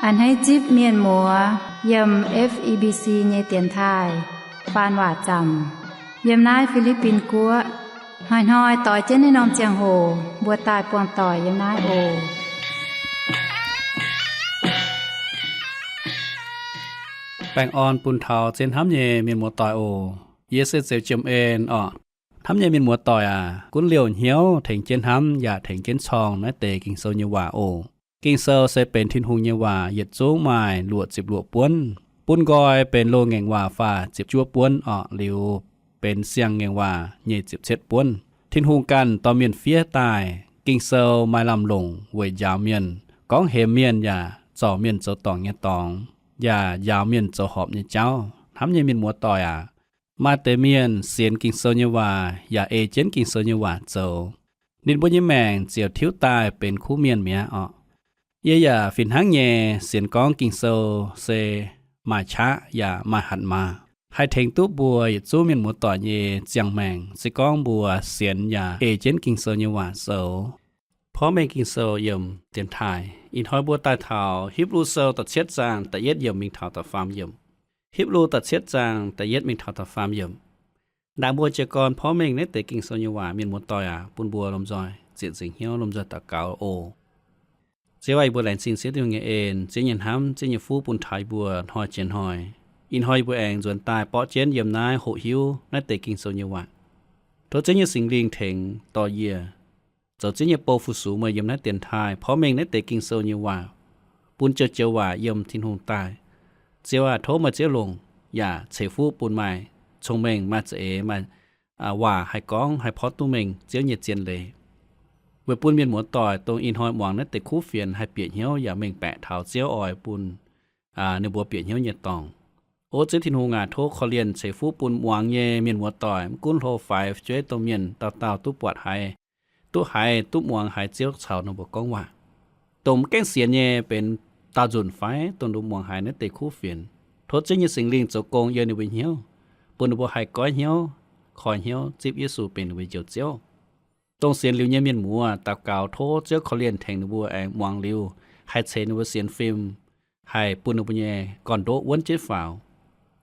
A'hneiv zipv mienh muoz yiem F E B C nyei dienx taaih faan waac zaamc yiem naaiv Fi^li^bin Guoqv. Hnoi-hnoi doix jienv naaiv norm ziangh hoc mbuo daaih buangh doic yiem naaiv oc. Baengh orn bun taux zien hnamv nyei mienh muoz doic oc. Yie se Zeux Jiem En orqc. Hnamv nyei mienh muoz doic aac, gunv liouh hnyouv tengx jienv hnamv yaac tengx jienv corng naaiv deix Ging-Sou nyei waac oc. Ging-Sou se benx Tin-Hungh nyei waac, yietc zungv maaih luoqc ziepc luoqc buonv. Bun nqoi benx loz-ngaengc waac faah ziepc juov buonv orqc, liuz benx siang-ngaengc waac nyei ziepc cietv buonv. Tin-Hungh ganh dorh mienh fiev daaih. Ging-Sou maaih lamh longc weic njaaux mienh, gorngv hemx mienh yaac zorc mienh zoux dorngc nyei dorngx, yaac njaaux mienh zoux horpc nyei jauv. Hnamv nyei mienh muoz doic aac, maaih deix mienh sienx Ging-Sou nyei waac yaac ei jienv Ging-Sou nyei waac zoux, ninh mbuo nyei maengc ziouc tiuv daaih benx kuv mienh mi'aqv orqc. Yie yaac fih hnangv nyei sienx gorngv Ging-Sou se maaih qaqv yaac maaih hatc maaz, haih tengx duqv mbuo yietc zungv mienh muoz doic nyei ziangh maengc, se gorngv mbuo sienx yaac ei jienv Ging-Sou nyei waac zoux. Porv mengh Ging-Sou yiem dienx taaih, ih hnoi mbuo daaih taux Hipv^lu Sou da'cietv zaang da'yietv yiemc mingh taux da'faam yiemc. Hipv^lu da'cietv zaang da'yietv mingh taux da'faam yiemc. Ndaangc mbuo jiez gorn porv mengh naaiv deix Ging-Sou nyei waac, mienh muoz doic aac, bun mbuo lomh nzoih zienc nzengc hnyouv, lomh nzoih daux gaux oc. Ziouv aac, yie mbuo laengz zingh Ziouv Tin-Hungh nyei en, Ziouv nyei hnamv, Ziouv nyei fuqv bun taux yie mbuo hnoi jiex hnoi. Ih hnoi yie mbuo aengx nzuonx daaih borqv jienv yiem naaiv hoqc hiuv naaiv deix Ging-Sou nyei waac. Tov Ziouv nyei Singx Lingh tengx dorh yie, zoux Ziouv nyei bou fu-sux meih yiem naaiv dienx taaih, porv mengh naaiv deix Ging-Sou nyei waac, bun joux-joux waac yiem Tin-Hungh daaih. Ziouv aac, tov meih Ziouv longc yaac ceix fuqv bun maaih cong-mengh, maaih za'eix, maaih waac haih gorngv, haih porv duqv mengh Ziouv nyei zien leiz, weic bun mienh muoz doic dongh ih hnoi muangx naaiv deix kuv fienx haih bieqc hnyouv yaac mengh baeqc taux Ziouv oix bun ninh mbuo bieqc hnyouv nyei dorngx. O Ziouv Tin-Hungh aac, tov korv-lienh ceix fuqv bun muangx nyei mienh muoz doic, mv gunv hlo faix fu'jueiv domh mienh, dauh dauh duqv buatc haiz, duqv haiz, duqv muangx haiz Ziouv caux ninh mbuo gorngv waac. Dongh mv gaengh sienx nyei benx daauh nzunc fai dongh ninh mbuo muangx haiz naaiv deix kuv fienx, tov Ziouv nyei Singx Lingh zoux gong yiem ninh mbuo hnyouv, bun ninh mbuo haih goiv hnyouv, koi hnyouv zipv Yesu benx ninh mbuo Njoux Ziouv. Dongh sienx liuz nyei mienh muoz, daux gaux tov Ziouv korv-lienh tengx ninh mbuo aengx muangx liuz haih ceix ninh mbuo sienx fim, haih bun ninh mbuo nyei gorn-ndoqv wuonv jienv faaux,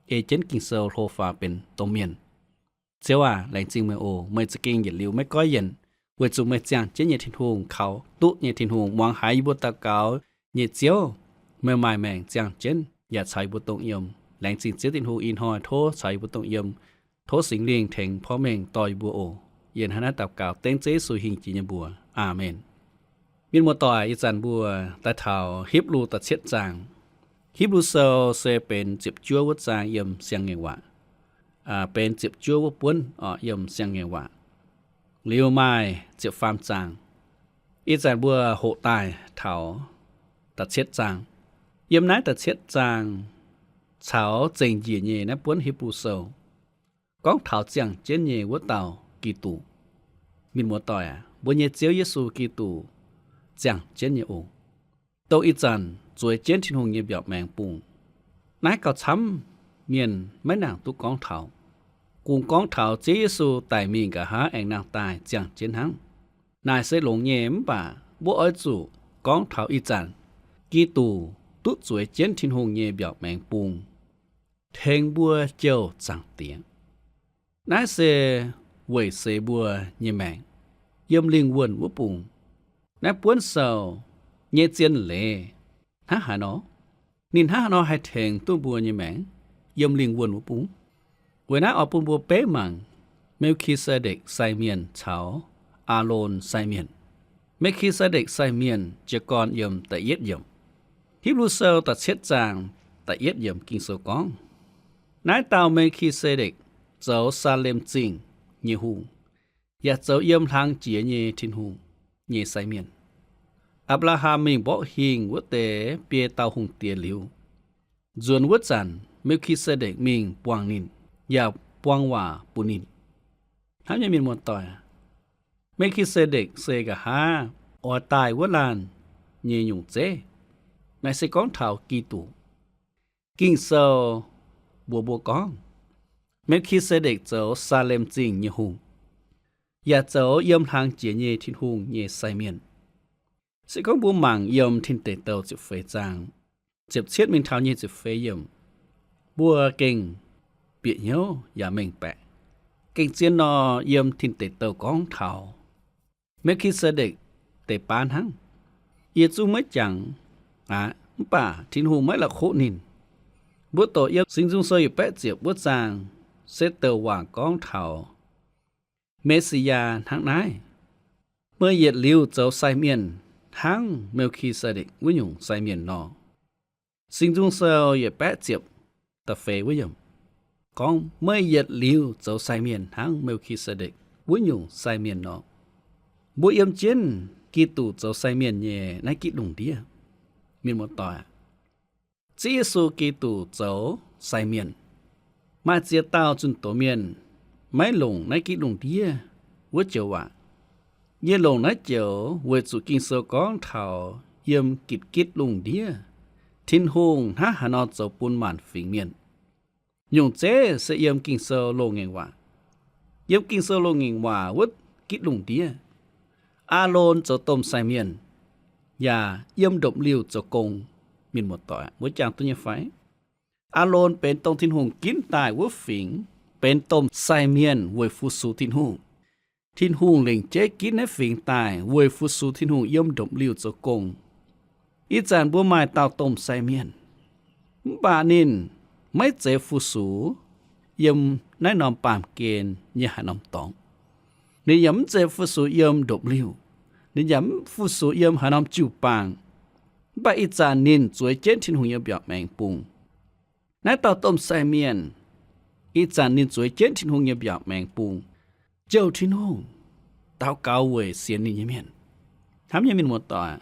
ei jienv Ging-Sou hlo faaux benx domh mienh. Ziouv aac, laengz zingh meih oc. Meih za'gengh yietc liuz maiv goiv yienc, weic zuqc meih ziangh jienv nyei Tin-Hungh, kaux duqv nyei Tin-Hungh, muangx haiz yie mbuo daux gaux nyei Ziouv. Meih maaih maengc ziangh jienv yaac caux yie mbuo dongh yiem. Laengz zingh Ziouv Tin-Hungh, ih hnoi tov caux yie mbuo dongh yiem. Tov Singx Lingh tengx porv mengh dorh yie mbuo oc. Yie hnangv naaiv daux gaux dengv Ziouv Yesu hingh jiex nyei mbuox. Aamen. Mienh muoz-doic, ih zanc mbuo daaih taux Hipv^lu da'cietv zaang. Hipv^lu Sou se benx ziepc juov wuov zaang yiem Siang-Ngaengc Waac, benx ziepc juov wuov buonv yiem Siang-Ngaengc Waac. Liuz maaih ziepc faam zaang. Ih zanc mbuo hoqc daaih taux da'cietv zaang. Yiem naaiv da'cietv zaang caux zengc njiec nyei naaiv buonv Hipv^lu Sou gorngv taux ziangh jienv nyei wuov dauh Giduc. Mienh muoz-doic aac, mbuo nyei Ziouv Yesu Giduc ziangh jienv nyei oc. Dongh ih zanc zueiz jienv Tin-Hungh nyei mbiaauc maengx bungh. Naaiv gauh camv, mienh maiv nangc duqv gorngv taux. Kungx gorngv taux Ziouv Yesu daic mingh nqa'haav aengx nangh daaih ziangh jienv hnangv. Naaic se longx nyei, mv baac mbuo oix zuqc gorngv taux ih zanc Giduc duqv zueiz jienv Tin-Hungh nyei mbiaauc maengx bungh, tengx mbuo jouh zaangc Diex. Naaiv se weic seix mbuo nyei maengc yiem lingh wuonh wuov bungh. Naaiv buonv sou nyei zien leiz hnangv haaix nor? Ninh hnangv haaix nor haih tengx duqv mbuo nyei maengc yiem lingh wuonh wuov bungh? Weic naaiv oix bun mbuo beiv mangc Melkisedek sai mienh caux Aalon sai mienh. Melkisedek sai mienh jiez gorn yiem da'yietv yiemc. Hipv^lu Sou da'cietv zaang da'yietv yiemc Ging-Sou gorngv, naaiv dauh Melkisedek zoux Saalem Zingh nyei hungh, yaac zoux yiem hlang jiex nyei Tin-Hungh nyei sai mienh. Apc^laa^ham mingh mborqv hingh wuov deix biei dauh hungh diex liuz, nzuonx wuov zanc Melkisedek mingh buangh ninh, yaac buang waac bun ninh. Hnamv nyei mienh muoz-doic, Melkisedek se nqa'haav oix daaih wuov laanh nyei nyungc zeiv. Naaiv se gorngv taux Giduc. Ging-Sou mbuox mbuo gorngv, Melkisedek zoux Saalem Zingh nyei hungh, yaac zoux yiem hlang jiex nyei Tin-Hungh nyei sai mienh. Se gorngv mbuo mangc yiem Tin Deic Douh ziepc feix zaang, ziepc cietv mingh taux nyic ziepc feix yiemc, mbuo gengh bieqc hnyouv yaac mengh baeqc. Gengh zien nor, yiem Tin Deic Douh gorngv taux Melkisedek deix baan hnangv. Yie zungv maiv jangx aqv, mv baac Tin-Hungh maiv la'kuqv ninh. Mbuo doqc yiem Singx Nzung Sou yietc baeqv ziepc wuov zaang se douc waac gorngv taux Me^si^yaa hnangv naaiv: Meih yietc liuz zoux sai mienh hnangv Melkisedek wuov nyungc sai mienh nor. Singx Nzung Sou yietc baeqv ziepc da'feix wuov yiemc gorngv, Meih yietc liuz zoux sai mienh hnangv Melkisedek wuov nyungc sai mienh nor. Mbuo yiem jienv Giduc zoux sai mienh nyei naaiv gitv lungh ndiev, mienh muoz-doic, Ziouv Yesu Giduc zoux sai mienh. Maaih ziex dauh zunh doz mienh maiv longc naaiv gitv lungh ndiev wuov joux waac. Yie longc naaiv joux weic zuqc Ging-Sou gorngv taux yiem gitv-gitv lungh ndiev, Tin-Hungh hnangv haaix nor zoux bun maanc fingx mienh. Nyungc zeiv se yiem Ging-Sou loz-ngaengc waac. Yiem Ging-Sou loz-ngaengc waac wuov gitv lungh ndiev, Aalon zoux domh sai mienh, yaac yiem ndopv-liuh zoux gong. Mienh muoz-doic, mbuo jangx duqv nyei fai? Aalon benx dongh Tin-Hungh ginv daaih wuov fingx, benx domh sai mienh weic fu-sux Tin-Hungh. Tin-Hungh lengc jeiv ginv naaiv fingx daaih weic fu-sux Tin-Hungh yiem ndopv-liuh zoux gong. Ih zanc mbuo maaih dauh domh sai mienh, mv baac ninh maiv zeiz fu-sux yiem naaiv norm baamh gen nyei haaix norm dorngx. Ninh yaac mv zeiz fu-sux yiem ndopv-liuh. Ninh yaac mv fu-sux yiem haaix norm jiu-baang. Mv baac ih zanc ninh zueiz jienv Tin-Hungh nyei mbiaauc maengx bung. Naaiv dauh domh sai mienh, ih zanc ninh zueiz jienv Tin-Hungh nyei mbiaauc maengx bung, jouh Tin-Hungh, daux gaux weic sienx ninh nyei mienh. Hnamv nyei mienh muoz-doic,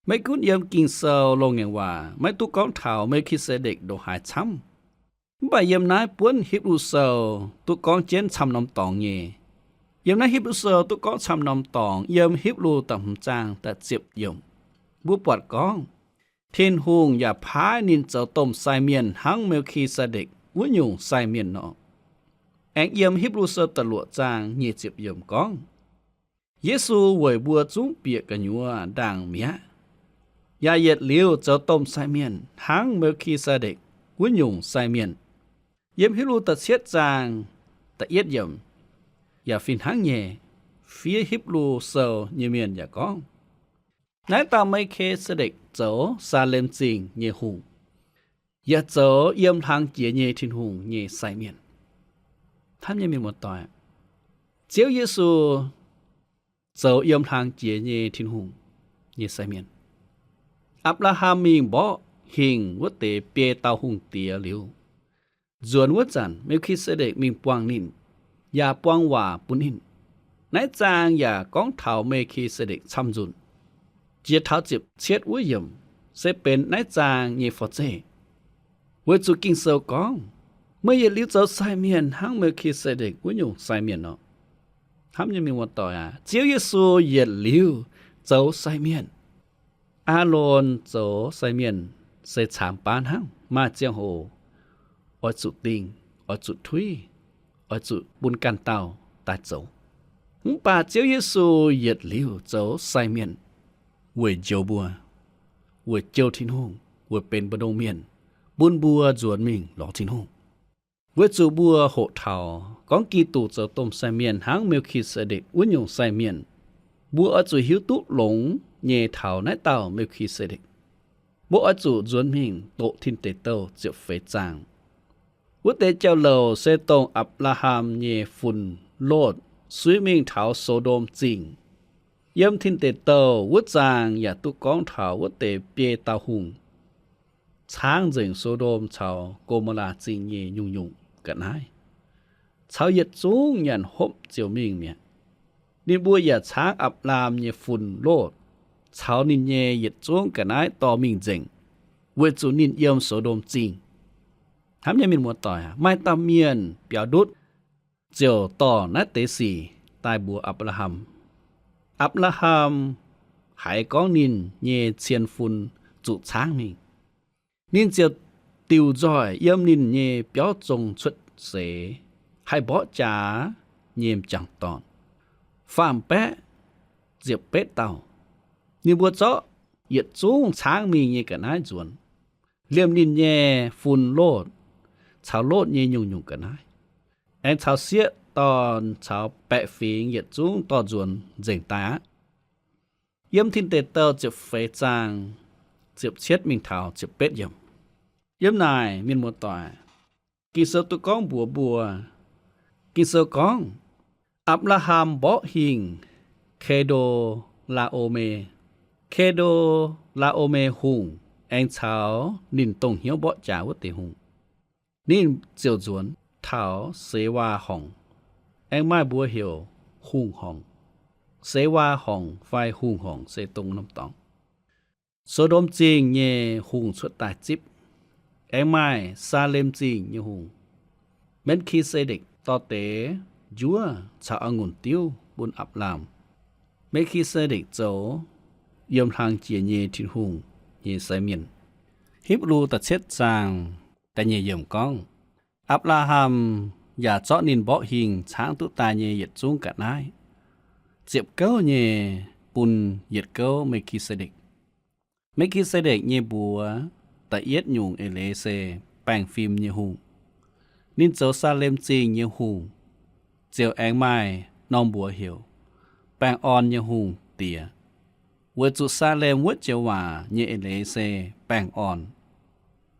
maiv gunv yiem Ging-Sou loz-ngaengc waac maiv duqv gorngv taux Melkisedek ndongc haaix camv, mv baac yiem naaiv buonv Hipv^lu Sou duqv gorngv jienv camv norm dorngx nyei. Yiem naaiv Hipv^lu Sou duqv gorngv camv norm dorngx, yiem Hipv^lu da'hmz zaang da'ziepc yiemc, mbuo buatc gorngv, Tin-Hungh yaac paaiv ninh zoux domh sai mienh hnangv Melkisedek wuov nyungc sai mienh nor, aengx yiem Hipv^lu Sou da'luoqc zaang nyic ziepc yiemc gorngv, Yesu weic mbuo zungv bieqc gu'nyuoz ndaangc mi'aqv, yaac yietc liuz zoux domh sai mienh hnangv Melkisedek wuov nyungc sai mienh. Yiem Hipv^lu da'cietv zaang da'yietv yiemc yaac fih hnangv nyei. Fiev Hipv^lu Sou nyei mienh yaac gorngv, naaiv dauh Melkisedek zoux Saalem Zingh nyei hungh, yaac zoux yiem hlang jiex nyei Tin-Hungh nyei sai mienh. Hnamv nyei mienh muoz-doic, Ziouv Yesu zoux yiem hlang jiex nyei Tin-Hungh nyei sai mienh. Apc^laa^ham mingh mborqv hingh wuov deix biei dauh hungh diex liuz, nzuonx wuov zanc Melkisedek mingh buangh ninh, yaac buang waac bun ninh. Naaiv zaang yaac gorngv taux Melkisedek camv nzunc. Jiex taux ziepc cietv wuov yiemc se benx naaiv zaang nyei forv-zeih. Weic zuqc Ging-Sou gorngv, meih yietc liuz zoux sai mienh hnangv Melkisedek wuov nyungc sai mienh nor. Hnamv nyei mienh muoz-doic aac, Ziouv Yesu yietc liuz zoux sai mienh. Aalon zoux sai mienh se caamx baav hnangv, maaih ziangh hoc oix zuqc dingh, oix zuqc tuiv, oix zuqc bun ganh dauh daaih zoux. Mv baac Ziouv Yesu yietc liuz zoux sai mienh weic njoux mbuo, weic jouh Tin-Hungh, weic benx mbu'ndongx mienh, bun mbuo nzuonx mingh lorz Tin-Hungh. Weic zuqc mbuo hoqc taux gorngv Giduc zoux domh sai mienh hnangv Melkisedek wuov nyungc sai mienh, mbuo oix zuqc hiuv duqv longx nyei taux naaiv dauh Melkisedek. Mbuo oix zuqc nzuonx mingh doqc Tin Deic Douh ziepc feix zaang. Wuov deix jauv-louc se dongh Apc^laa^ham nyei fun, Lotv, suiv mingh taux So^ndom Zingh. Yiem Tin Deic Douh wuov zaang yaac duqv gorngv taux wuov deix biei dauh hungh caangv nzengc So^ndom caux Go^mo^laa Zingh nyei nyungc-nyungc ga'naaiv, caux yietc zungv nyanc hopv ziouc mingh mi'aqv. Ninh mbuo yaac caangv Apc^laam nyei fun, Lotv, caux ninh nyei yietc zungv ga'naaiv dorh mingh nzengc, weic zuqc ninh yiem So^ndom Zingh. Hnamv nyei mienh muoz-doic aac, maaih dauh mienh biaux ndutv ziouc dorh naaiv deix sic daaih mbuox Apc^laa^ham. Apc^laa^ham haiz gorngv ninh nyei cien fun zuqc caangv mingh, ninh ziouc diuc nzoih yiem ninh nyei biauv zong cuotv seix, haih mborqv jaax nyei m'jangc dorn, faam-baeqv ziepc betv dauh. Ninh mbuo zorqv yietc zungv caangv mingh nyei ga'naaiv nzuonx. Liemh ninh nyei fun lotv caux lotv nyei nyungc-nyungc ga'naaiv, aengx caux sieqv dorn caux baeqc fingx yietc zungv dorh nzuonx nzengc daaih aqv. Yiem Tin Deic Douh ziepc feix zaang ziepc cietv mingh taux ziepc betv yiemc. Yiem naaic mienh muoz-doic, Ging-Sou duqv gorngv mbuox mbuo, Ging-Sou gorngv, Apc^laa^ham mborqv hingh Ke^ndo^laa^o^me. Ke^ndo^laa^o^me Hungh aengx caux ninh dongh hnyouv mborqv jaax wuov deix hungh. Ninh ziouc nzuonx taux seix waa horngc, aengx maaih mbuox heuc hungh horngc. Seix waa horngc fai hungh horngc se dongh norm dorngx. So^ndom Zingh nyei hungh cuotv daaih zipv, aengx maaih Saa^lem Zingh nyei hungh, Me^ki^se^ndekc, dorh deix njuov caux a'ngunc diuv bun Apc^laam. Me^ki^se^ndekc zoux yiem hlang jiex nyei Tin-Hungh nyei sai mienh. Hipv^lu da'cietv zaang da'nyeic yiemc gorngv, Apc^laa^ham yaac zorqv ninh mborqv hingh caangv duqv daaih nyei yietc zungv ga'naaiv ziepc gouv nyei bun yietc gouv Me^ki^se^ndekc. Me^ki^se^ndekc nyei mbuox da'yietv nyungc eix leiz se baengh fim nyei hungh. Ninh zoux Saa^lem Zingh nyei hungh, ziouc aengx maaih norm mbuox heuc baengh orn nyei hungh diex. Weic zuqc Saa^lem wuov joux waac nyei eix leiz se baengh orn.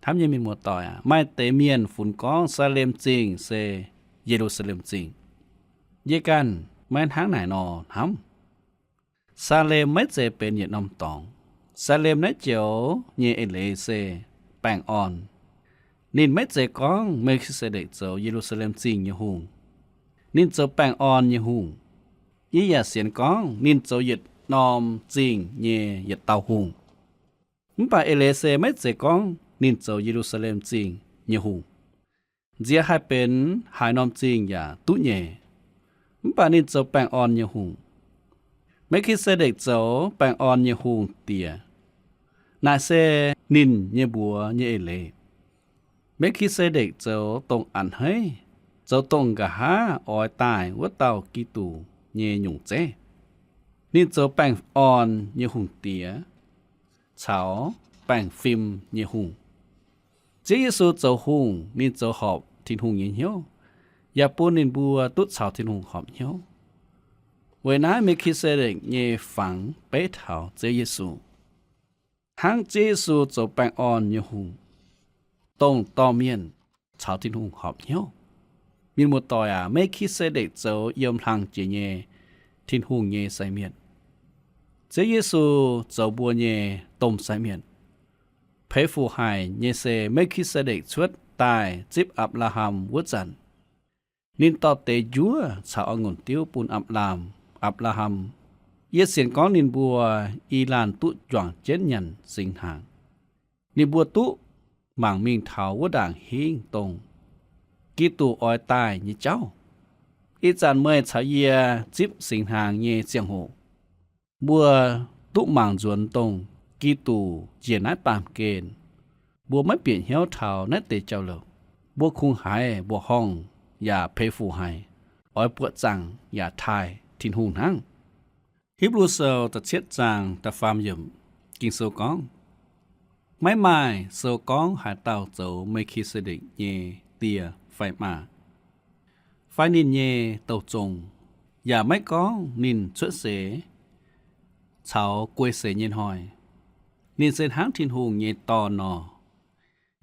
Hnamv nyei mienh muoz-doic aac, maaih deix mienh funx gorngv Saa^lem Zingh se Ye^lu^saa^lem Zingh. Yie ganh maiv hnangv naaic nor hnamv. Saa^lem maiv zeiz benx yietc norm dorngx. Saa^lem naaiv joux nyei eix leiz se baengh orn. Ninh maiv zeiz gorngv Me^ki^se^ndekc zoux Ye^lu^saa^lem Zingh nyei hungh. Ninh zoux baengh orn nyei hungh. Yie yaac sienx gorngv ninh zoux yietc norm zingh nyei yietc dauh hungh. Mv baac eix leiz se maiv zeiz gorngv ninh zoux Ye^lu^saa^lem Zingh nyei hungh. Nziex haih benx haaix norm zingh yaac duqv nyei. Mv baac ninh zoux baengh orn nyei hungh. Me^ki^se^ndekc zoux baengh orn nyei hungh diex. Naaic se ninh nyei mbuox nyei eix leiz. Me^ki^se^ndekc zoux dongh a'hneiv, zoux dongh nqa'haav oix daaih wuov dauh Giduc nyei nyungc zeiv. Ninh zoux baengh orn nyei hungh diex caux baengh fim nyei hungh. Ziouv Yesu zoux hungh, ninh zoux horpc Tin-Hungh nyei hnyouv, yaac bun ninh mbuo duqv caux Tin-Hungh horpc hnyouv. Weic naaiv Me^ki^se^ndekc nyei fangx beiv taux Ziouv Yesu. Hnangv Ziouv Yesu zoux baengh orn nyei hungh, dongh dorh mienh caux Tin-Hungh horpc hnyouv. Mienh muoz-doic aac, Me^ki^se^ndekc zoux yiem hlang jiex nyei Tin-Hungh nyei sai mienh. Ziouv Yesu zoux mbuo nyei domh sai mienh. Peix fuc haic nyei se Me^ki^se^ndekc cuotv daaih zipv Apc^laa^ham wuov zanc, ninh dorh deix njuov caux a'ngunc diuv bun Apc^laam. Apc^laa^ham, yie sienx gorngv ninh mbuo i laanh duqv njuangc jienv nyanc singx hnaangx. Ninh mbuo duqv mangc mingh taux wuov ndaangc hingv dongh Giduc oix daaih nyei jauv. Ih zanc meih caux yie zipv singx hnaangx nyei ziangh hoc, mbuo duqv mangc nzuonx dongh Giduc njiec naaiv baamh gen. Mbuo maiv bieqc hnyouv taux naaiv deix jauv-louc. Mbuo kungx haiz mbuoqc horngh yaac peix fuc haic, oix buoqc zaangc yaac taaih Tin-Hungh hnangv. Hipv^lu Sou da'cietv zaang da'faam yiemc, Ging-Sou gorngv, maiv maaih sou gorngv haaix dauh zoux Me^ki^se^ndekc nyei die fai maa, fai ninh nyei douh zong, yaac maiv gorngv ninh cuotv seix caux guei seix nyei hnoi. Ninh se hnangv Tin-Hungh nyei Dorn nor,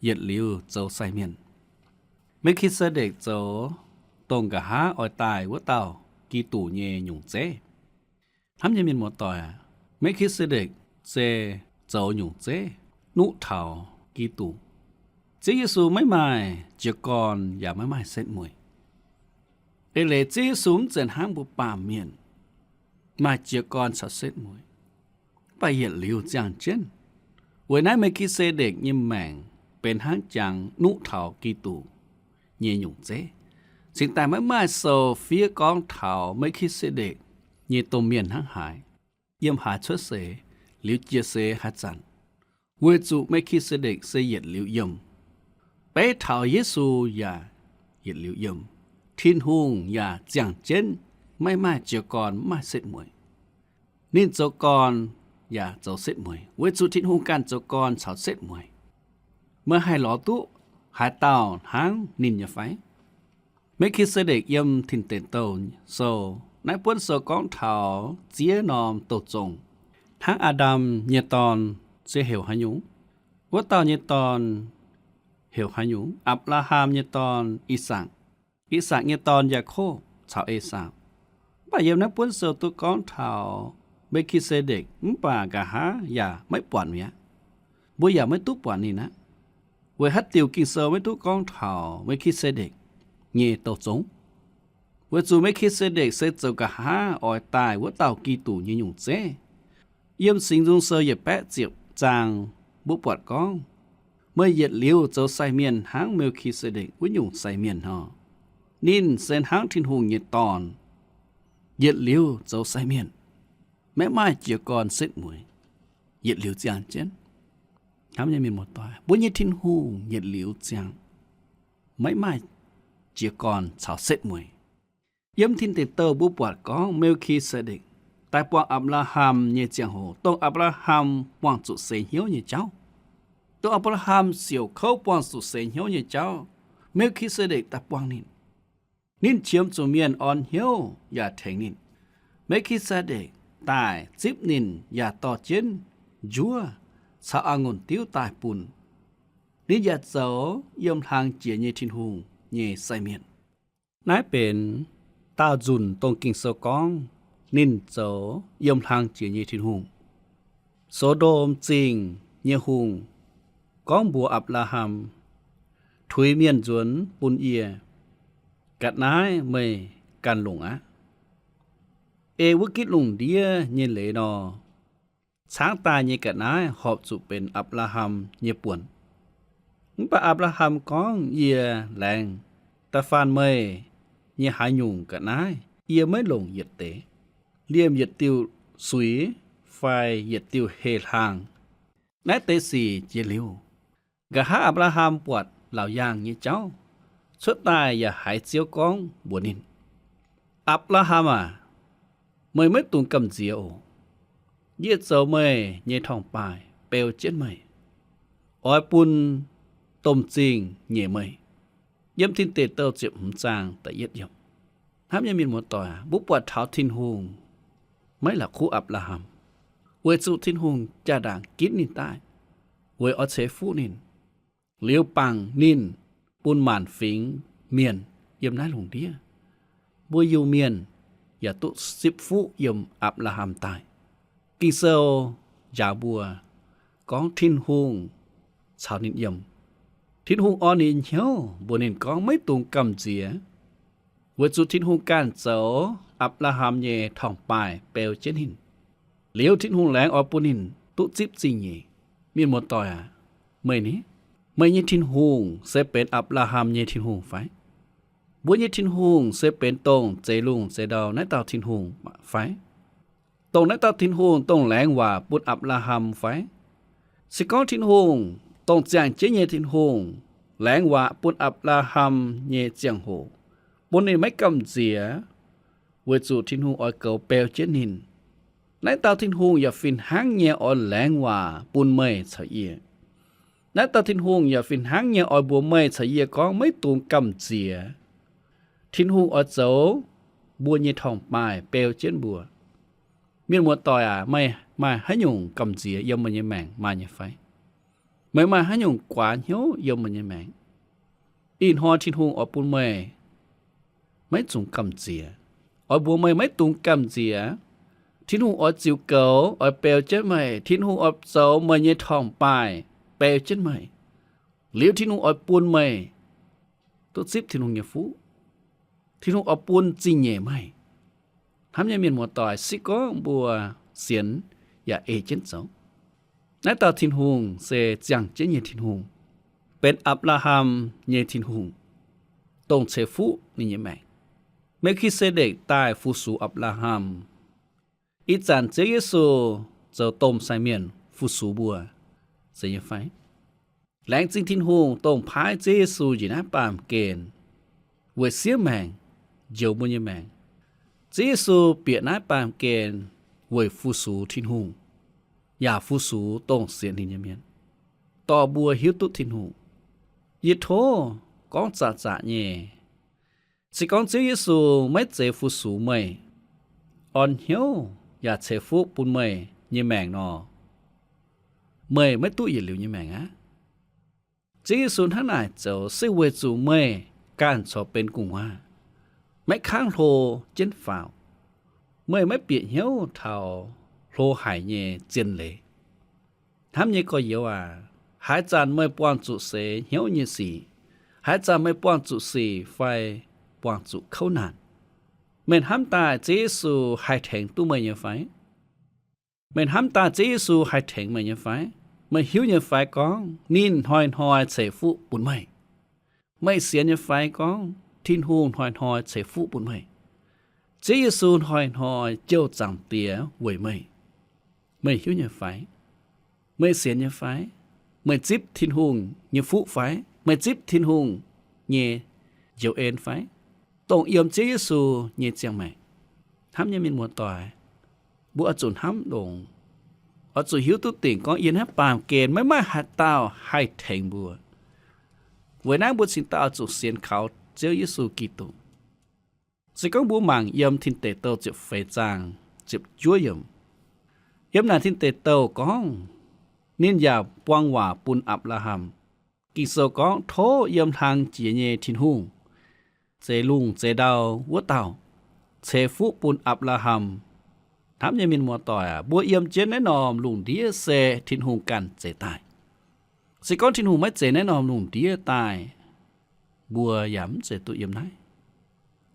yietc liuz zoux sai mienh. Me^ki^se^ndekc zoux dongh nqa'haav oix daaih wuov dauh Giduc nyei nyungc zeiv. Hnamv nyei mienh muoz-doic aac, Me^ki^se^ndekc se zoux nyungc zeiv nuqv taux Giduc. Ziouv Yesu maiv maaih jiez gorn yaac maiv maaih setv mueic. Eix leiz Ziouv Yesu mv zeiz hnangv mbuo baamh mienh maaih jiez gorn caux setv mueic, mv baac yietc liuz ziangh jienv. Weic naaiv Me^ki^se^ndekc nyei maengc benx hnangv jangx nuqv taux Giduc nyei nyungc zeiv. Cingx daaih maiv maaih sou fiev gorngv taux Me^ki^se^ndekc nyei domh mienh hnangv haaix, yiem haaix cuotv seix, liuz jiex seix haaix zanc, weic zuqc Me^ki^se^ndekc se yietc liuz yiem. Beiv taux Yesu yaac yietc liuz yiem. Tin-Hungh yaac ziangh jienv, maiv maaih jiez gorn, maiv maaih setv mueic. Ninh zoux gorn yaac zoux setv mueic, weic zuqc Tin-Hungh ganh zoux gorn caux setv mueic. Meih haih lorz duqv haaix dauh hnangv ninh nyei fai? Melkisetedek yiem Tin Deic Douh Sou, naaiv buonv sou gorngv taux ziex norm douz zongh. Hnangv Aa^ndam nyei dorn se heuc haaix nyungc? Wuov dauh nyei dorn heuc haaix nyungc? Apc^laa^ham nyei dorn, I^sakc. I^sakc nyei dorn, Yaakopv caux Esaau. Mv baac yiem naaiv buonv sou duqv gorngv taux Melkisetedek, mv baac nqa'haav yaac maiv buatc mi'aqv. Mbuo yaac maiv duqv buatc ninh aqv. Weic haaix diuc Ging-Sou maiv duqv gorngv taux Melkisetedek nyei douz zongh? Weic zuqc Melkisetedek se zoux nqa'haav oix daaih wuov dauh Giduc nyei nyungc zeiv. Yiem Singx Nzung Sou yietc baeqv ziepc zaang mbuo buatc gorngv, meih yietc liuz zoux sai mienh hnangv Melkisetedek wuov nyungc sai mienh nor. Ninh se hnangv Tin-Hungh nyei dorn, yietc liuz zoux sai mienh, maiv maaih jiez gorn setv mueiz, yietc liuz ziangh jienv. Hnamv nyei mienh muoz-doic, mbuo nyei Tin-Hungh yietc liuz ziangh, maiv maaih jiez gorn caux setv mueiz. Yiem Tin Deic Douh mbuo buatc gorngv Melkisetedek daaih buangh Apc^laa^ham nyei ziangh hoc, dongh Apc^laa^ham buangh zuqc seix hnyouv nyei jauv, dongh Apc^laa^ham siouc kouv buangh zuqc seix hnyouv nyei jauv, Melkisetedek daaih buangh ninh. Ninh qiemx zuqc mienh orn hnyouv yaac tengx ninh. Melkisetedek daaih zipv ninh yaac dorh jienv njuov caux a'ngunc diuv daaih bun. Ninh yaac zoux yiem hlang jiex nyei Tin-Hungh nyei sai mienh. Naaiv benx daauh nzunc dongh Ging-Sou gorngv ninh zoux yiem hlang jiex nyei Tin-Hungh. So^ndom Zingh nyei hungh gorngv mbuox Apc^laa^ham, tuix mienh nzuonx bun yie, ga'naaiv meih ganh longc aqv. Ei wuov gitv lungh ndiev nyei leiz nor, caangv daaih nyei ga'naaiv horpc zuqc benx Apc^laa^ham nyei buonc. Mv baac Apc^laa^ham gorngv, yie laengz da'faanh meih nyei haaix nyungc ga'naaiv yie maiv longc yietc deix. Liemh yietc diuh suix fai yietc diuh heh hlaang, naaiv deix sic jiex liuz, nqa'haav Apc^laa^ham buatc laauc yaangh nyei jauv cuotv daaih yaac haiz Ziouv gorngv mbuox ninh, Apc^laa^ham aac, meih maiv dungx gamh nziex oc. Yie zoux meih nyei torngv-baaih beu jienv meih, oix bun domh zingh nyeic meih. Yiem Tin Deic Douh ziepc hmz zaang da'yietv yiemc. Hnamv nyei mienh muoz-doic, mbuo buatc taux Tin-Hungh maiv la'kuqv Apc^laa^ham, weic zuqc Tin-Hungh jaa-ndaangc ginv ninh daaih, weic oix ceix fuqv ninh, liuz bangc ninh bun maanc fingx mienh yiem naaiv lungh ndiev. Mbuo Iu-Mienh yaac duqv zipv fuqv yiem Apc^laa^ham daaih. Ging-Sou njaaux mbuo gorngv Tin-Hungh caux ninh yiem. Tin-Hungh orn ninh hnyouv mbuox ninh gorngv maiv dungx gamh nziex, weic zuqc Tin-Hungh ganh zoux Apc^laa^ham nyei torngv-baaih beu jienv ninh. Liuz Tin-Hungh laengz oix bun ninh duqv zipv zingh nyeic. Mienh muoz-doic aac, meih ni, meih nyei Tin-Hungh se benx Apc^laa^ham nyei Tin-Hungh fai? Mbuo nyei Tin-Hungh se benx dongh zeix lungh zeix ndau naaiv dauh Tin-Hungh fai? Dongh naaiv dauh Tin-Hungh dongh laengz waac bun Apc^laa^ham fai? Se gorngv Tin-Hungh dongh ziangh jienv nyei Tin-Hungh laengz waac bun Apc^laa^ham nyei ziangh hoc, bun ninh maiv gamh nziex, weic zuqc Tin-Hungh oix goux beu jienv ninh, naaiv dauh Tin-Hungh yaac fih hnangv nyei oix laengz waac bun meih caux yie. Naaiv dauh Tin-Hungh yaac fih hnangv nyei oix mbuox meih caux yie gorngv maiv dungx gamh nziex. Tin-Hungh oix zoux mbuo nyei torngv-baaih beu jienv mbuo. Mienh muoz-doic aac, meih maaih haaix nyungc gamh nziex yiem meih nyei maengc maaih nyei fai? Meih maaih haaix nyungc guaax hnyouv yiem meih nyei maengc? Ih hnoi Tin-Hungh oix bun meih maiv dungx gamh nziex, oix mbuox meih maiv dungx gamh nziex. Tin-Hungh oix ziux goux, oix beu jienv meih. Tin-Hungh oix zoux meih nyei torngv-baaih beu jienv meih. Liuz Tin-Hungh oix bun meih duqv zipv Tin-Hungh nyei fuqv. Tin-Hungh oix bun zingh nyeic meih. Hnamv nyei mienh muoz-doic, se gorngv mbuo sienx yaac ei jienv zoux, naaiv dauh Tin-Hungh se ziangh jienv nyei Tin-Hungh, benx Apc^laa^ham nyei Tin-Hungh, dongh ceix fuqv ninh nyei maengc. Melkisetedek daaih fu-sux Apc^laa^ham. Ih zanc Ziouv Yesu zoux domh sai mienh fu-sux mbuo, zeiz nyei fai? Laengz zingh Tin-Hungh dongh paaiv Ziouv Yesu njiec naaiv baamh gen weic siev maengc njoux mbuo nyei maengc. Ziouv Yesu bieqc naaiv baamh gen weic fu-sux Tin-Hungh, yaac fu-sux dongh sienx ninh nyei mienh. dorh mbuo hiuv duqv Tin-Hungh. Yie tov gorngv zaqc zaqc nyei, se gorngv Ziouv Yesu maiv zeiz fu-sux meih, orn hnyouv yaac ceix fuqv bun meih nyei maengc nor, meih maiv duqv yietc liuz nyei maengc aqv. Ziouv Yesu hnangv naaic zoux se weic zuqc meih ganh corc benx gu'nguaaz, maiv kangv hlo jienv faaux. Meih maiv bieqc hnyouv taux hlo haic nyei zien leiz. Hnamv nyei gorx-youz aac, haaix zanc meih buangh zuqc seix hnyouv nyei sic, haaix zanc meih buangh zuqc sic fai buangh zuqc kouv naanc, meih hnamv daaih Ziouv Yesu haih tengx duqv meih nyei fai? Meih hnamv daaih Ziouv Yesu haih tengx meih nyei fai? Meih hiuv nyei fai gorngv ninh hnoi-hnoi ceix fuqv bun meih? Meih sienx nyei fai gorngv Tin-Hungh hnoi-hnoi ceix fuqv bun meih? Ziouv Yesu hnoi-hnoi jouh Zaangc Diex weic meih. Meih hiuv nyei fai? Meih sienx nyei fai? Meih zipv Tin-Hungh nyei fuqv fai? Meih zipv Tin-Hungh nyei njoux en fai, dongh yiem Ziouv Yesu nyei ziangh maengc? Hnamv nyei mienh muoz-doic, mbuo oix zuqc hnamv longx, oix zuqc hiuv duqv dingc gorngv yiem naaiv baamh gen maiv maaih haaix dauh haih tengx mbuo. Weic naaiv mbuo cingx daaih oix zuqc sienx kaux Ziouv Yesu Giduc. Se gorngv mbuo mangc yiem Tin Deic Douh ziepc feix zaang ziepc juov yiemc, yiem naaic Tin Deic Douh gorngv, ninh yaac buang waac bun Apc^laa^ham. Ging-Sou gorngv, tov yiem hlang jiex nyei Tin-Hungh, zeix lungh zeix ndau wuov dauh, ceix fuqv bun Apc^laa^ham. Hnamv nyei mienh muoz-doic aac, mbuo yiem jienv naaiv norm lungh ndiev se Tin-Hungh ganh zeix daaih. Se gorngv Tin-Hungh maiv zeix naaiv norm lungh ndiev daaih, mbuo yaac mv zeiz duqv yiem naaiv.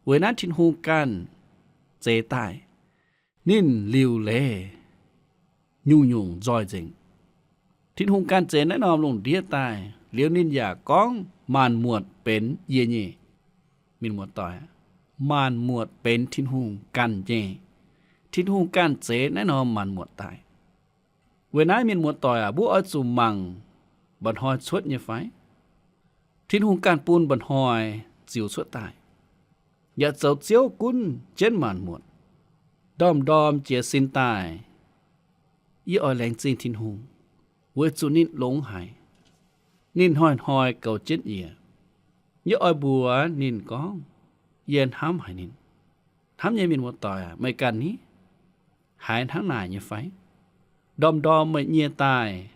Weic naaiv Tin-Hungh ganh zeix daaih, ninh liuc leiz nyungc-nyungc nzoih nzengc. Tin-Hungh ganh zeix naaiv norm lungh ndiev daaih liuz, ninh yaac gorngv, maanc muotc benx yie nyei. Mienh muoz-doic, maanc muotc benx Tin-Hungh ganh nyei. Tin-Hungh ganh zeix naaiv norm maanc muotc daaih. Weic naaiv mienh muoz-doic aac, mbuo oix zuqc mangc mba'hnoi cuotv nyei fai? Tin-Hungh ganh bun mba'hnoi ziux cuotv daaih, yaac zoux Ziouv gunv jienv maanc muotc. Ndorm-ndorm jiez sin daaih, yie oix laengz zingh Tin-Hungh, weic zuqc ninh longx haic. Ninh hnoi-hnoi goux jienv yie. Yie oix mbuox ninh gorngv, yie hnamv haic ninh. Hnamv nyei mienh muoz-doic aac, meih ganh ni haiz hnangv naaic nyei fai? Ndorm-ndorm meih nyie daaih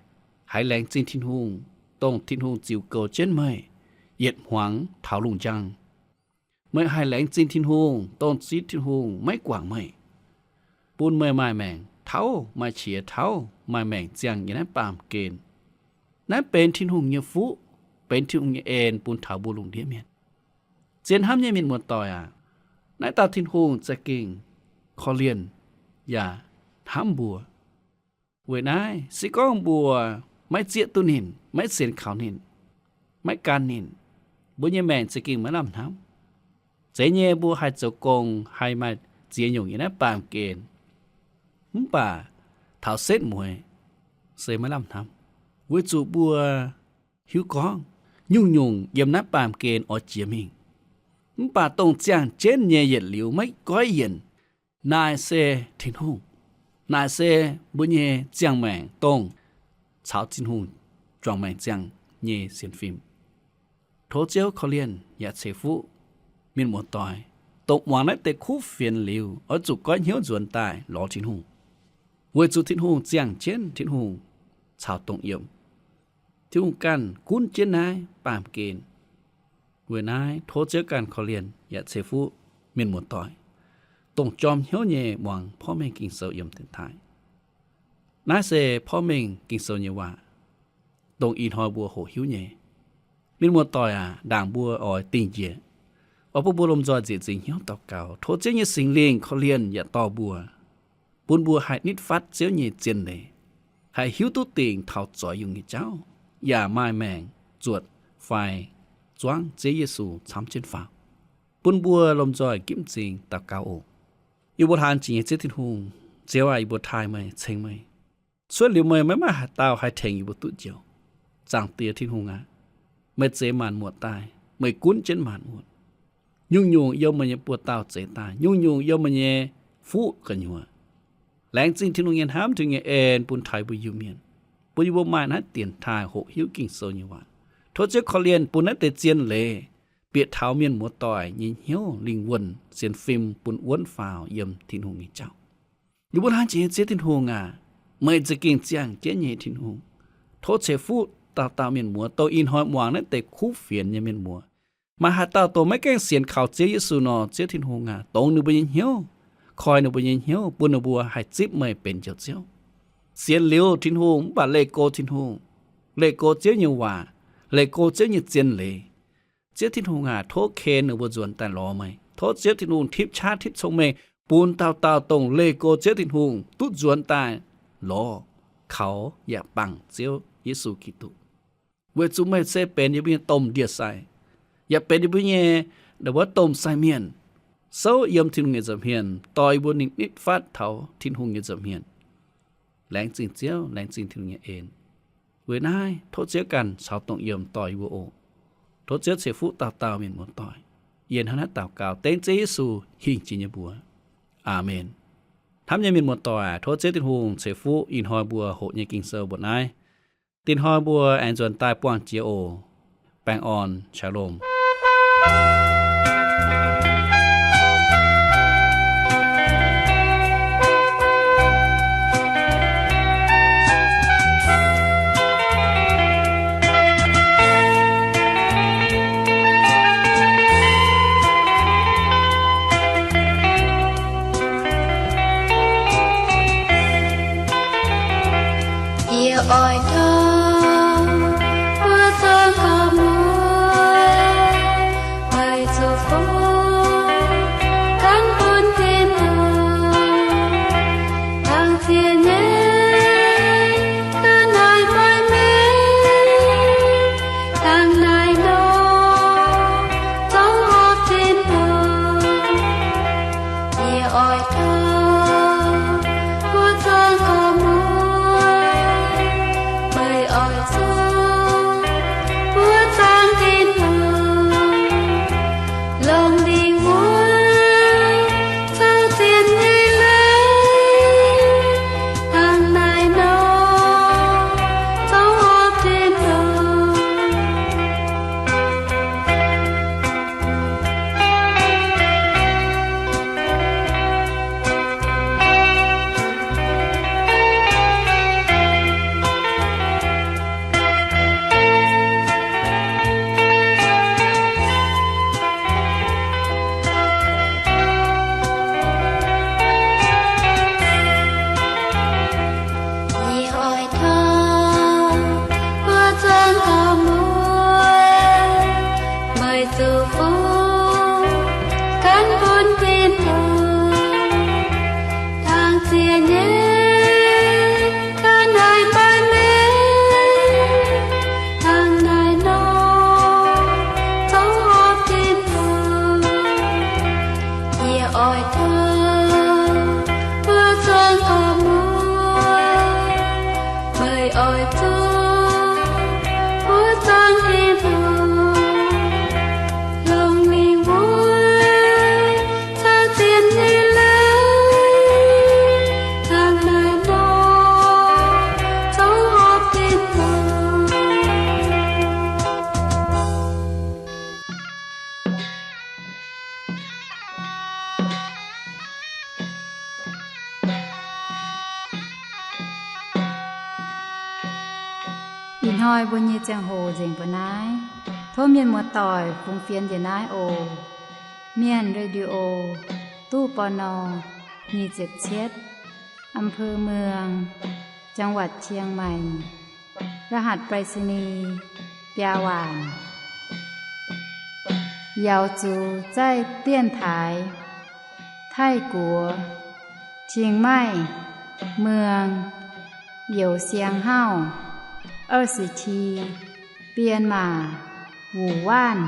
haiz laengz zingh Tin-Hungh, dongh Tin-Hungh ziux goux jienv meih yietc hmuangx taux lungh njang. Meih haih laengz zingh Tin-Hungh, dongh zipv Tin-Hungh maiv guangc meih, bun meih maaih maengc tauv, maaih qiex tauv, maaih maengc ziangh yiem naaiv baamh gen. Naaiv benx Tin-Hungh nyei fuqv, benx Tin-Hungh nyei en bun taux mbuo lungh ndiev mienh. Zien hnamv nyei mienh muoz-doic aac, naaiv dauh Tin-Hungh za'gengh korv-lienh yaac hnamv mbuo. Weic naaiv se gorngv mbuo maiv zieqv duqv ninh, maiv sienx kaux ninh, maiv gan ninh, mbuo nyei maengc za'gengh maiv lamh hnamv. Zeiz nyei mbuo haih zoux gong, haih maaih ziex nyungc yiem naaiv baamh gen, mv baac taux setv mueiz se maiv lamh hnamv, weic zuqc mbuo hiuv gorngv nyungc-nyungc yiem naaiv baamh gen oix jiex mingh. Mv baac dongh ziangh jienv nyei yietc liuz maiv goiv yienc, naaic se Tin-Hungh. Naaic se mbuo nyei ziangh maengc dongh caux Tin-Hungh juangc maengc ziangh nyei sienx fim. Tov Ziouv korv-lienh yaac ceix fuqv mienh muoz-doic, dongh muangx naaiv deix kuv fienx liuz oix zuqc goiv hnyouv nzuonx daaih lorz Tin-Hungh, weic zuqc Tin-Hungh ziangh jienv, Tin-Hungh caux dongh yiem. Tin-Hungh ganh gunv jienv naaiv baamh gen. Weic naaiv tov Ziouv ganh korv-lienh yaac ceix fuqv mienh muoz-doic, dongh jorm hnyouv nyei muangx porv mengh Ging-Sou yiem deix daaih. Naaiv se porv mengh Ging-Sou nyei waac, dongh ih hnoi mbuo hoqc hiuv nyei. Mienh muoz-doic aac, ndaangc mbuo oix dingh njiec, oix bun mbuo lomh nzoih nzieqc nzingc hnyouv daux gaux, tov Ziouv nyei Singx Lingh korv-lienh yaac dorh mbuo, bun mbuo haih nitv fatv Ziouv nyei zien leiz, haih hiuv duqv dingc taux zoix yungh nyei jauv, yaac maaih maengc zuotc fai zuangv Ziouv Yesu camv jienv faaux. Bun mbuo lomh nzoih gipv m'zing daux gaux oc. Yie mbuo hlaang jiex nyei Ziouv Tin-Hungh, Ziouv aac, yie mbuo taaih meih, ceng meih. Cuotv liuz meih, maiv maaih haaix dauh haih tengx yie mbuo duqv njoux. Zaangc Diex Tin-Hungh aac, meih zeix maanc muotc daaih, meih gunv jienv maanc muotc. Nyungc-nyungc yiem meih nyei buoz-dauh zeix daaih, nyungc-nyungc yiem meih nyei fuqv gu'nyuoz. Laengz zingh Tin-Hungh nyei hnamv, Tin-Hungh nyei en bun taux mbuo Iu-Mienh. bun yie mbuo maaih naaiv dienx taaih hoqc hiuv Ging-Sou nyei waac. Tov Ziouv korv-lienh bun naaiv deix zien leiz bieqc taux mienh muoz-doic nyei hnyouv, lingh wuonh, sienx fim bun wuonv faaux yiem Tin-Hungh nyei jauv. Yie mbuo hnangv jiex nyei Ziouv Tin-Hungh aac, meih za'gengh ziangh jienv nyei Tin-Hungh. Tov ceix fuqv dauh dauh mienh muoz, dongh ih hnoi muangx naaiv deix kuv fienx nyei mienh muoz. Maaih haaix dauh dongh maiv gaengh sienx kaux Ziouv Yesu nor, Ziouv Tin-Hungh aac, dongz ninh mbuo nyei hnyouv, koi ninh mbuo nyei hnyouv, bun ninh mbuo haih zipv meih benx Njoux Ziouv. Sienx liuz Tin-Hungh mv baac leih go Tin-Hungh, leih go Ziouv nyei waac, leih go Ziouv nyei zien leiz. Ziouv Tin-Hungh aac, tov ken ninh mbuo nzuonx daaih lorz meih. Tov Ziouv Tin-Hungh tipv qaqv tipv cong-mengh bun dauh dauh dongh leih go Ziouv Tin-Hungh duqv nzuonx daaih lorz, kaux yaac bangc Ziouv Yesu Giduc. Weic zuqc meih se benx yie mbuo nyei domh ndie-sai, yaac benx yie mbuo nyei wuov domh sai mienh, souv yiem Tin-Hungh nyei nza'hmien, dorh yie mbuo nitv fatv taux Tin-Hungh nyei nza'hmien. Laengz zingh Ziouv, laengz zingh Tin-Hungh nyei en. Weic naaiv tov Ziouv ganh caux dongh yiem dorh yie mbuo oc. Tov Ziouv ceix fuqv dauh dauh mienh muoz-doic. Yie hnangv naaiv daux gaux dengv Ziouv Yesu hingh jiex nyei mbuox. Aamen. Hnamv nyei mienh muoz-doic, tov Ziouv Tin-Hungh ceix fuqv ih hnoi mbuo hoqc nyei Ging-Sou mbuo naaiv. Dinh hnoi mbuo aengx nzuonx daaih buangh jiex oc. Baengh orn, shalom. Yie oix tov buov zuangx gorx-muoz, meih zuqc fungx gan bun Tin-Hungh, dangh ziex nyeic ga'naaiv maiv mengh, dangh naaiv nor zouv horpc Tin-Hungh. Yie oix tov buov zuangx gorx-muoz, meih oix zuqc buov zuangx Tin-Hungh, longc lingc wuov zouv zien nyei leiz, dangh naaiv nor zouv horpc Tin-Hungh. Yie oix tov buov zuangx gorx-muoz, meih zuqc fungx gan bun Tin-Hungh, dangh ziex nyeic ga'naaiv maiv mengh, dangh naaiv nor zouv horpc Tin-Hungh. Yie oix tov buov zuangx gorx-muoz, meih oix zuqc buov zuangx Tin-Hungh, longc lingc wuov zouv zien nyei leiz, dangh naaiv nor zouv horpc Tin-Hungh. Ih hnoi mbuo nyei ziangh hoc nzengc mbuo naaiv. Tov mienh muoz-doic fungx fienx njiec naaiv oc. Mienh Radio, ตู้ ปณ. nyic ziepc cietv, อำเภอเมือง จังหวัดเชียงใหม่ รหัสไปรษณีย์ biaa waanc. Yaux zuqc zaih dienx taaix Taiv-Guoqv, Chiang Mai, Muang, Youz Siang Hauv, 二十七, Bienh Maac, Wuc Waanv.